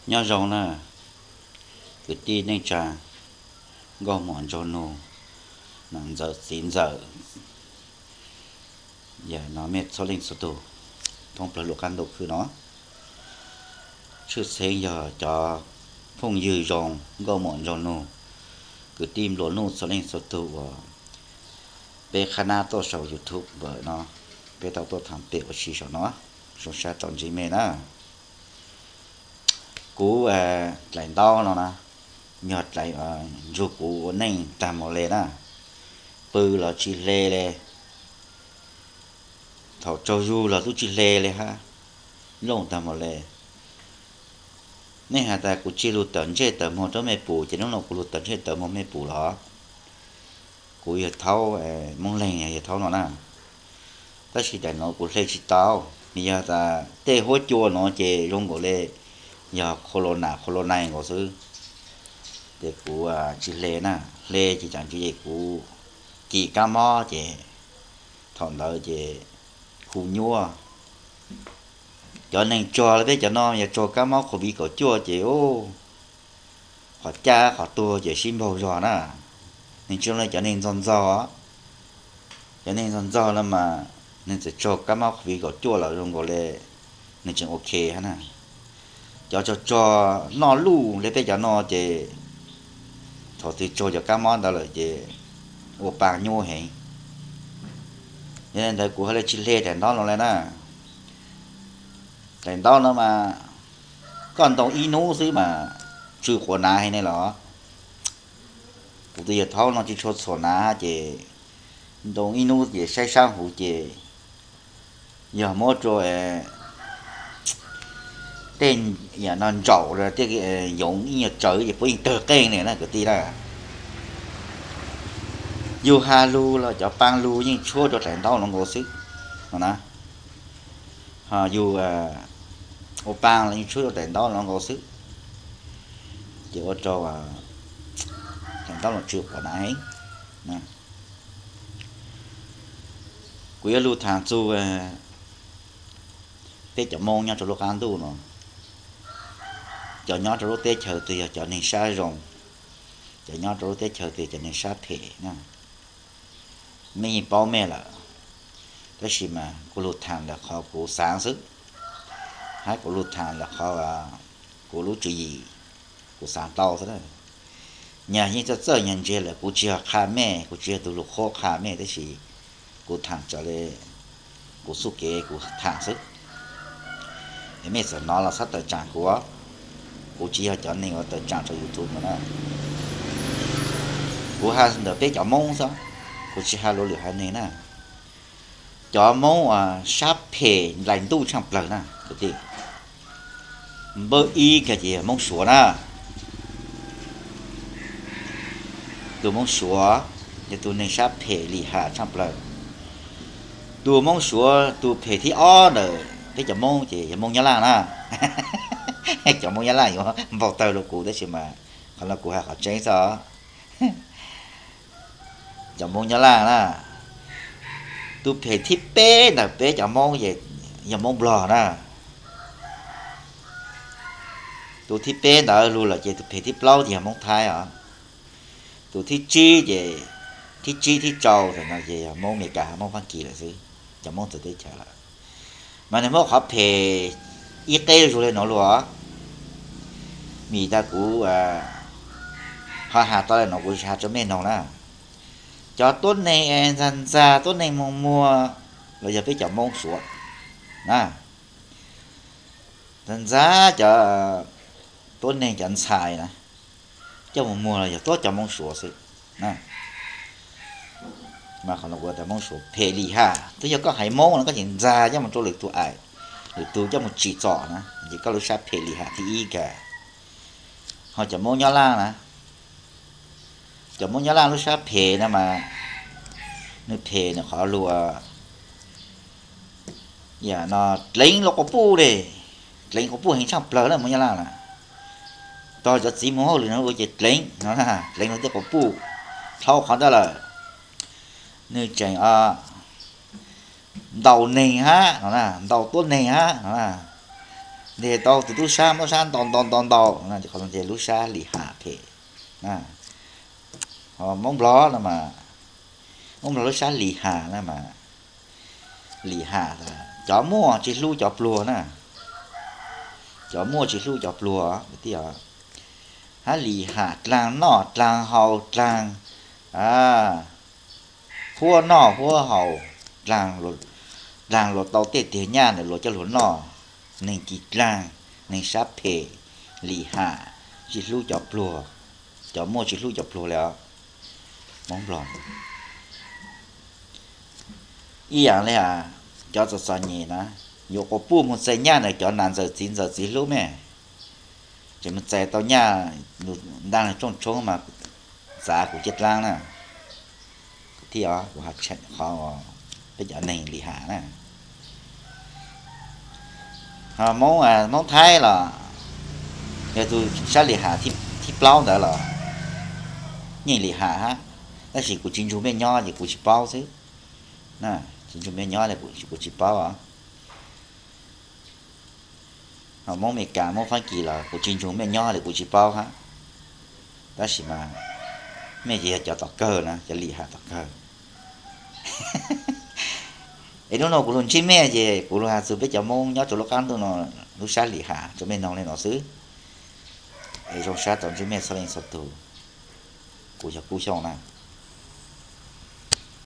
Nyob zoo na, kwv tij neej tsa, nkauj muam nraug nus, nam ntxawm txiv ntxawm, yam no mej txhua leej txhua tug thoob plawg lub qab ntuj khwb no. Tshwj xeeb yog cov phooj ywg zoo, nkauj muam nraug nus, kwv tij nplua nuj txhua leej txhua tug uas peb qhab nab tuaj saum YouTube no, peb tau tuaj tham pem ua si saum no, zoo sab tau ntsib mej na. Kuv dlaim ntaub no na, yog dlaim nrug kuv ua neej tag mus le na, pw los tsis hle le, thaum tsaug zug los tub tsis hle le hab, looj tag mus le. Nej has tas kuv tsis lug tawm ntsej tawm muag rua mej pum, ces hnub no kuv lug tawm ntsej tawm muag mej pum los. Kuv yawg thaub, Moob Leeg yawg thaub no na, tab sis daim no kuv hle tsis tau, yog tas tej huab cua no ces zoo nkaus le yog corona corona nkaus xwb, ces kuv tsis hle na, hle ces tsam ntsis es kuv kis kab mob ces thaum ntawd ces hu nyuaj. Cov neeg tsog le peb cov no yog tsog kab mob covid kaum cuaj ces qhov caj qhov tuag ces sib npaug zog na. Neeg tsis zoo le cov neeg ntxog ntxog, cov neeg ntxog ntxog no mas neeg txawm tsog kab mob covid kaum cuaj los zoo nkaus le neeg tseem ok hab na. Cov tsog tsog noj luj le peb cov no ces thaum twg tsog cov kab mob ntawd lawm ces ua paa nyuaj heev. Yog li ntawd kuv ha le tsis hle daim ntaub no le na. Daim ntaub no mas koj ntoo ib hnub xwb mas tsw quas nav heev ne los. Kuv tus yawg thaub no tsis tshua txhuam nav ces ntoo ib hnub ces saib sab huv ces yog muab rua tej yam no ntsaum tej yoov ib nyuag tsawv ces puab yeej tawg qeej li na kwv tij na. Yug ha lug los cov paa lug yeej tshuab rua daim ntaub no nkaus xwb no na. Ho yug ua paa los yeej tshuab rua daim ntaub no nkaus xwb, ces ua rau daim ntaub no tsw quas nav heev. Kuv yuav lug thaam txug peb cov Moob nyob rau lub qab ntuj no, cov nyob rau lub teb chaws twg yog cov neeg sab zoo, cov nyob rau lub teb chaws twg cov neeg sab phem na. Mej yeej paub mej lawm, tab sis mas kuv lug thaam ntawm qhov kuv xaav xwb, hab kuv lug thaam ntawm qhov kuv lub tswv yim kuv xaav tau xwb. Nyag yeej txawj txawj nyag ntse lawm, kuv tsis yog qha mej, kuv tsis yog tug lug qhuab qha mej, tab sis kuv thaam raws le kuv txuj kev kuv thaam xwb. Es mej txawm nov los txhob tawm tsaam kuv, kuv tsis yog cov neeg uas tawm tsaam rau YouTube no na. Kuv has ntawm peb cov Moob xwb, kuv tsis has luas lwm haiv neeg na. Cov Moob uas sab phem nplaim ntuj tshaaj plawg na kwv tij, npawb ib kag ces yog Moob Suav na. Tus Moob Suav yog tus neeg sab phem lim ham tshaaj plawg. Tus Moob Suav tus phem thib ob ntawm peb cov Moob ces yog Moob Nyab Laj na. Cov Moob Nyab Laj yuav npau tawg rua kuv, tab sis mas qhov no kuv has qhov tseeb xwb. Cov Moob Nyab Laj na, tus phem thib peb ntawm peb cov Moob ces yog Moob Nplog na. Tus thib peb ntawd lug lawm ces tus phem thib plaub ces yog Moob Thaib os. Tus thib tsib ces, thib tsib thib rau ntawm no ces yog Moob Amelikas, Moob Faab Kis lawm xwb, cov Moob txawv teb chaws lawm. Mas nws muab qhov phem ib qeb zuag le nuav lug os. Vim tas kuv ho has tau le nuav kuv has rua mej noog na. Cov tuab neeg ntxag ntxag, tuab neeg muag muag los yog peb cov Moob Suav na. Ntxag ntxag cov tuab neeg cov ntxhais na, coj mus muag los yog tuab cov Moob Suav xwb. Mas qhov no kuv tas Moob Suav phem lim ham, twb yog koj haiv Moob no koj tseem ntxag coj mus rua lwm tug aim, lwm tug coj mus tsim txom na, ces koj lub sab phem lim ham thib ib kag. Ho cov Moob Nyab Laj na, cov Moob Nyab Laj lub sab phem na mas nws phem nws qhov lug yam no dleev luas quas puj le, dleev quas puj heev tshaaj plawg na Moob Nyab Laj na. Tog cov txiv Moob hauj lwm no ua ces dleev no, dleev luas tej quas puj. Dhau qhov ntawd lawm, nws tseem ntaus neeg hab no, ntaus tuab neeg hab no. Ntes tau tus tub sab, tub sab ntaus ntaus ntaus ntaus no ces qhov no ces lub sab Lis Ham phem na. Ho Moob Nplog no mas, Moob Nplog lub sab Lis Ham na mas, Lis Ham cov muaj tsis hlub cov pluag na. Cov muaj tsis hlub cov pluag kwv tij os. Hab Lis Ham dlaag noj dlaag haus dlaag, huab noj huab haus, dlaag, dlaag luas tau tej tiag nyaj ntawd luas coj lug noj. Neeg ci dlaag, neeg sab phem, Lis Ham tsis hlub cov pluag, cov muaj tsis hlub cov pluag li os. Moob Nplog ib yaam le cov txom txom nyem na, yuav quas puj moog txais nyaj ntawm cov nam ntxawm txiv ntxawm txiv hlub me, ces moog txais tau nyaj ntaag rooj tshoob mas txav kuv ciaj dlaab na. Thiab kuv has tseem qhov peb cov neeg Lis Ham na. Ho Moob, Moob Thaib los yog tus sab Lis Ham thib plaub ntawd los yeej Lis Ham hab, tab sis kuv tsis ntsug mej nyob ces kuv tsis paub xwb. Tsis ntsug mej nyob li kuv tsis paub os. Ho Moob Amelikas, Moob Faab Kis los kuv tsis ntsug mej nyob li kuv tsis paub hab, tab sis mas mej ces yog cov tom kawg na, cov Lis Ham tom kawg. Es hnub no kuv lug ntsib mej ces kuv lug has txug peb cov Moob nyob rua lub qaab ntuj no, lub sab Lis Ham rua mej noog le no xwb. Es zoo sab tau ntsib mej txhua leej txhua tug. Kuv yog Kub Xyooj na.